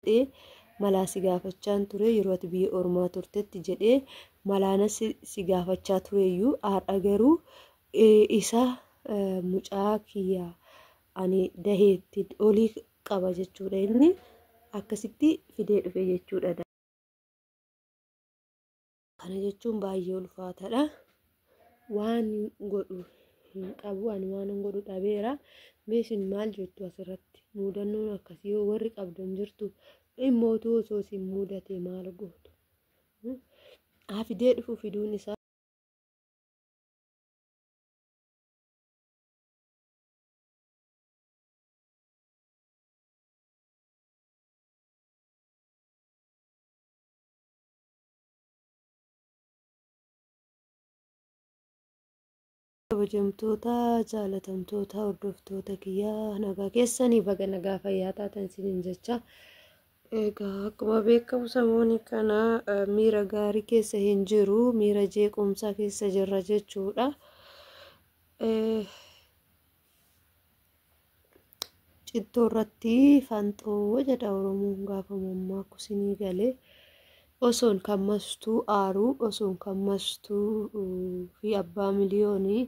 Jedhee malaa si gaafachaan ture yeroo ati biyya ormaa turtetti jedhee malaana si gaafachaa tureyyuu, har'a garuu isa mucaa kiyya ani daheetti olii qaba jechuudha, inni akkasitti fidee dhufe jechuudha. Kana jechuun baay'ee ulfaataadha. Waan godhu hin qabu, ani waan godhu dhabeera. Mee isin maal jettu asirratti? Mudannoon akkasii yoo warri qabdan jirtu, immootu osoo isin mudate maal gootu? Haa fidee dhufu, fiduun isaa. Kabajamtoota, jaalatamtoota, hordoftoota kiyyaa, nagaa keessanii? Baga nagaa fayyaa taatan isiniin jecha. Egaa akkuma beekamu samoonni kana miira gaarii keessa hin jiru, miira jeequmsaa keessa jirra jechuudha. Cittoo irratti fanxoo jedha Oromoon gaafa mammaaku isinii galee. Osoon kan mastuu aaruu, osoon kan mastuu fi abbaa miliyoonii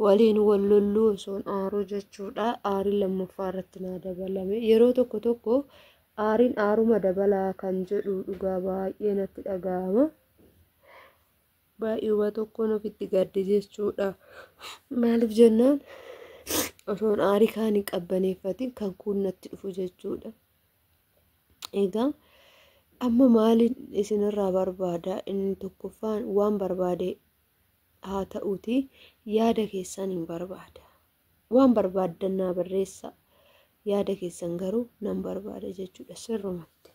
waliin wal lolluu, osoon aaruu jechuudha. Aariin lammaffaa irratti naa dabalame. Yeroo tokko tokko aariin aaruma dabalaa kan jedhu dhugaa baay'ee natti dhaga'ama. Baay'eema tokkoon ofitti gadde jechuudha. Maaliif jennaan, osoon aarii kaan hin qabbaneeffatin kan kun natti dhufu jechuudha. Egaa amma maaliin isinirraa barbaada? Inni tokkoffaan waan barbaade haa ta'uuti, yaada keessan hin barbaada. Waan barbaaddan naa barreessa. Yaada keessan garuu nan barbaada jechuudha sirrumatti.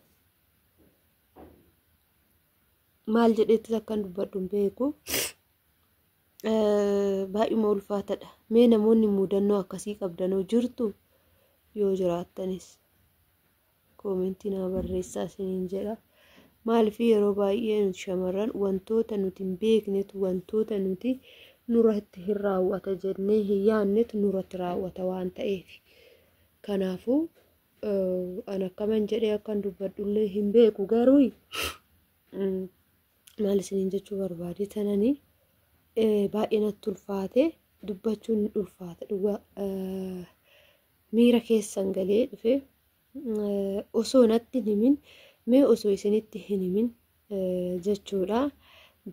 Maal jedheettis akkan dubbadhu hin beeku. Baay'uma ulfaatadha. Mee namoonni mudannoo akkasii qabdanoo jirtu? Yoo jiraattanis koomentii naa barreessaa isiniin jedha. Maaliif, yeroo baay'ee nuti shamarran wantoota nuti hin beeknetu, wantoota nuti nurratti hin raawwata jennee hin yaadnetu nurratti raawwata waan ta'eef. Kanaafuu an akkaman jedhee akkan dubbadhullee hin beeku, garuu maal isiniin jechuu barbaade tananii, baay'ee natti ulfaate, dubbachuun ni ulfaata dhugaa, miira keessan galee dhufe. Osoo natti hin himin, mee osoo isinitti hin himin jechuudha.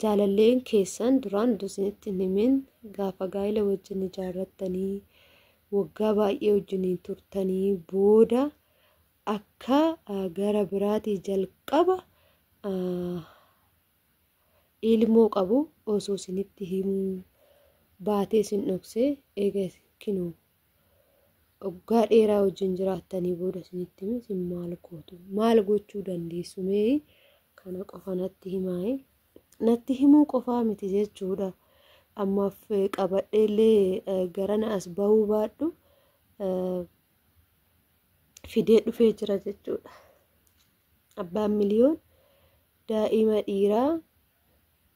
Jaalalleen keessan duraan osoo isinitti hin himin, gaafa gaa'ela wajjin ijaarrattanii waggaa baay'ee wajjiniin turtanii booda akka gara biraatii jalqaba ilmoo qabu osoo isinitti himuu baatee isin dhoksee, eega kinoo waggaa dheeraa wajjin jiraattanii booda isinitti hime, isin maal gootu? Maal gochuu dandeessu? Mee kana qofa natti himaa. Natti himuu qofaa miti jechuudha. Ammaaf qabadheellee garana as bahuu baadhu, fidee dhufee jira jechuudha. Abbaan miliyoon daa'ima dhiiraa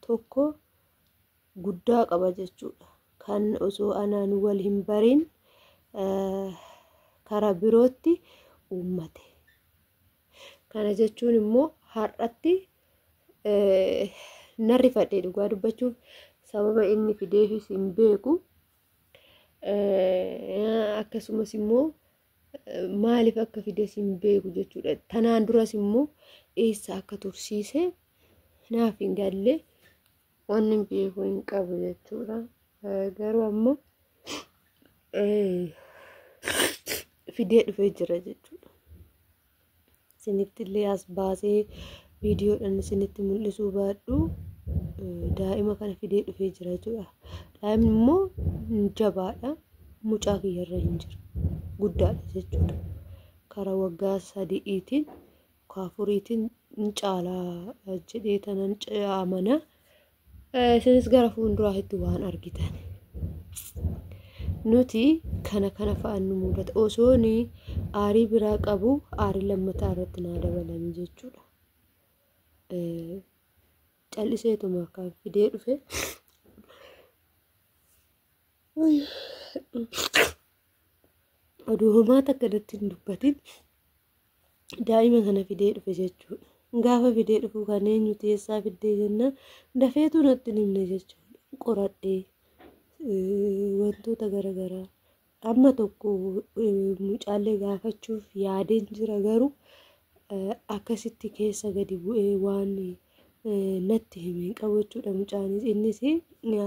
tokko guddaa qaba jechuudha. Kan osoo anaan wal hin barin karaa birootti uummate. Kana jechuun immoo har'atti narri fadhee, dhugaa dubbachuuf sababa inni fideefis hin beeku. Akkasumas immoo maaliif akka fides hin beeku jechuudha. Tanaan duras immoo eessa akka tursiise naaf hin galle, wanni beeku hin qabu jechuudha. Garuu ammoo fidee dhufee jira jechuudha. Isinitti illee as baasee viidiyoodhaan isinitti mul'isuu baadhu, daa'ima kana fidee dhufee jira jechuudha. Daa'imni immoo jabaadha. Mucaa kiyyarra hin jiru. Guddaadha jechuudha. Karaa waggaa 3tiin 4tiin hin caalaa jedhee tanan amana. Isinis gara fuulduraatti waan argitan. Nuti kana kana fa'aan nu mudata. Osoo aarii biraa qabu aarii lammataa irratti naa dabalame jechuudha. Calliseetuma kan fidee dhufe. Oduu homaa takka irratti hin dubbatin. Daa'ima kana fidee dhufe jechuudha. Gaafa fidee dhufu kan eenyuti eessaa fiddee jennaan dafeetu natti hin himne jechuudha. Qoradhee wantoota garaagaraa amma tokko mucaallee gaafachuuf yaadeen jira garuu akkasitti keessa gadi bu'ee waan natti hime hin qabu jechuudha mucaanis. Innis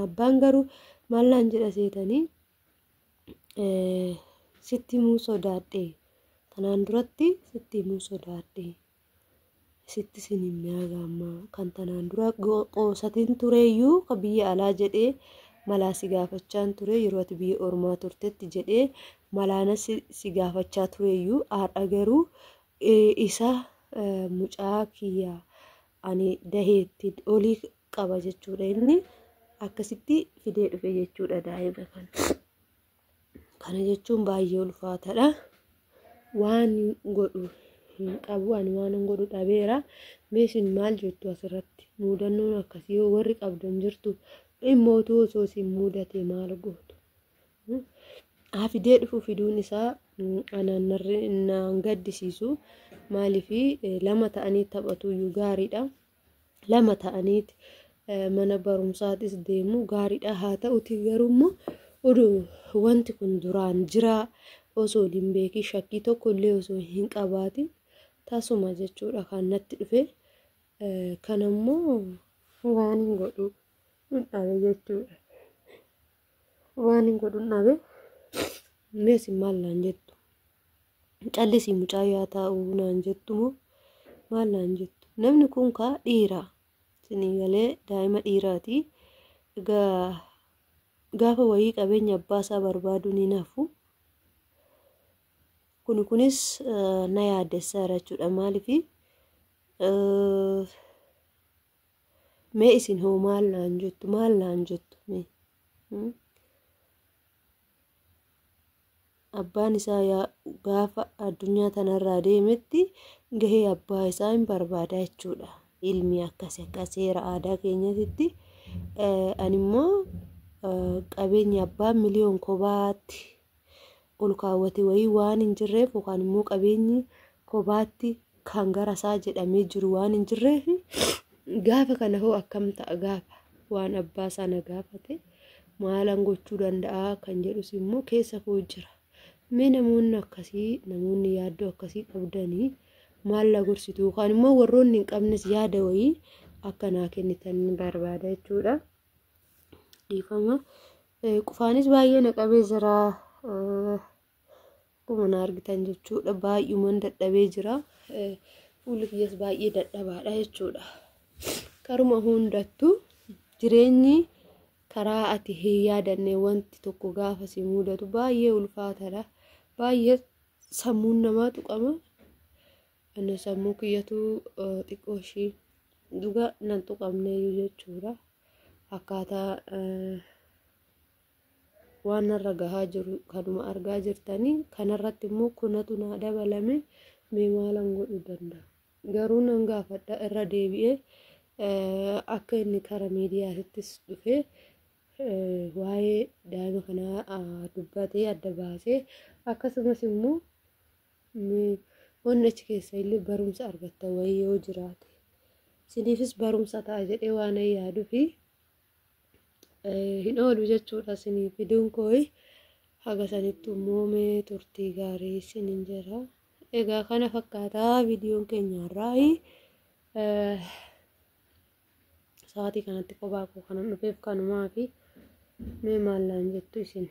abbaan garuu maal naan jedha seetanii sitti himuu sodaadhe. Tanaan duratti sitti himuu sodaadhe. Sitti sin himne haga ammaa kan tanaan dura qoosatiin tureeyyuu ka biyya alaa jedhee malaa si gaafachaan ture yeroo ati biyya ormaa turtetti jedhee malaana si gaafachaa tureeyyuu har'a garuu isa mucaa kiyya ani daheetti olii qaba jechuudha inni akkasitti fidee dhufe jechuudha daa'ima kana. Kana jechuun baay'ee ulfaataadha. Waan godhu hin qabu ani waan godhu dhabeera. Mee isin maal jettu asirratti? Mudannoon akkasii yoo warri qabdan jirtu dhimmootu osoo isin mudate maal gootu? Haa fidee dhufu fiduun isaa anaan naan gaddisiisu. Maaliif lama ta'anii taphatuyyuu gaariidha. Lama ta'aniiti mana barumsaatis deemu gaariidha. Haa ta'uti garuu immoo oduu wanti kun duraan jira osoo hin beekin shakkii tokko illee osoo hin qabaatin tasuma jechuudha kan natti dhufe. Kanammoo waan hin godhu hin dhabe jechuudha. Waan hin godhu hin dhabe. Mee isin maal naan jettu? Callisii mucaa yaa taa'u naan jettu moo maal naan jettu? Namni kun kaa dhiira. Isinii galee daa'ima dhiiraati. Egaa gaafa wayii qabeenya abbaa isaa barbaaduun hin hafu. Kun kunis na yaaddessaa jira jechuudha. Maaliif mee isin hoo maal naan jettu? Maal naan jettu? Mee? Abbaan isaa gaafa addunyaa tanarraa deemetti gahee abbaa isaa hin barbaada jechuudha. Ilmi akkas akka seera aadaa keenyatti ani immoo qabeenya abbaa miliyoon kobaatti ol kaawwate wayii waan hin jirreef yookaan immoo qabeenyi kobaatti kan gara isaa jedhamee jiru waan hin jirreef gaafa kana hoo akkam ta'a gaafa waan abbaa sana gaafate maalan gochuu danda'a kan jedhus immoo keessa koo jira. Mee namoonni akkasii namoonni yaaddoo akkasii qabdanii maal la gorsitu yookaan immoo warroonni hin qabnes yaada wayii akka naa kennitan barbaada jechuudha. Dhiifama. Qufaanis baay'ee na qabee jira. Akkuma na argitan jechuudha. Baay'uman dadhabee jira. Fuulli kiyyas baay'ee dadhabaadha jechuudha. Karuma hundattuu jireenyi karaa ati hin yaadanne wanti tokko gaafa si mudatu baay'ee ulfaataadha. Baay'ee sammuun namaa tuqama. Ani sammuu kiyyatu xiqqoo ishii dhuga nan tuqamneeyyuu jechuudha. Akkaataa waan narra gahaa jiru kanuma argaa jirtanii kanarratti immoo kunatu naa dabalame mee maalan godhuu danda'a? Garuu nan gaafadha irra deebi'ee akka inni karaa miidiyaattis dhufee waa'ee daa'ima kanaa dubbatee adda baasee akkasumas immoo wanni achi keessa illee barumsa argatta wayii yoo jiraate isiniifis barumsa ta'a jedhee waan yaaduufi hin oolu jechuudha isinii fiduun kooyi haga sanitti immoo mee turtii gaarii isiniin jedha. Egaa kana fakkaataa viidiyoon keenya har'aa sa'aatii kanatti kophaa koo kanan dhufeef kanumaa fi mee maal naan jettu isin.